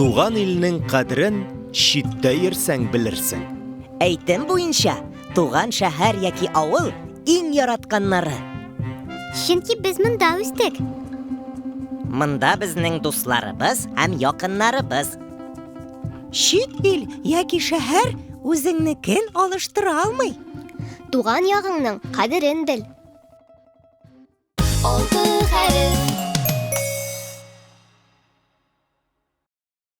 Туган илнең кадерен читтә йөрсәң белерсең. Әйтем буенча, туган шәһәр яки авыл иң яратканнары. Чөнки без монда үстек. Монда безнең дусларыбыз һәм якыннарыбыз. Чит ил яки шәһәр үзеңнекен алыштыра алмый. Туган ягыңның кадерен бел.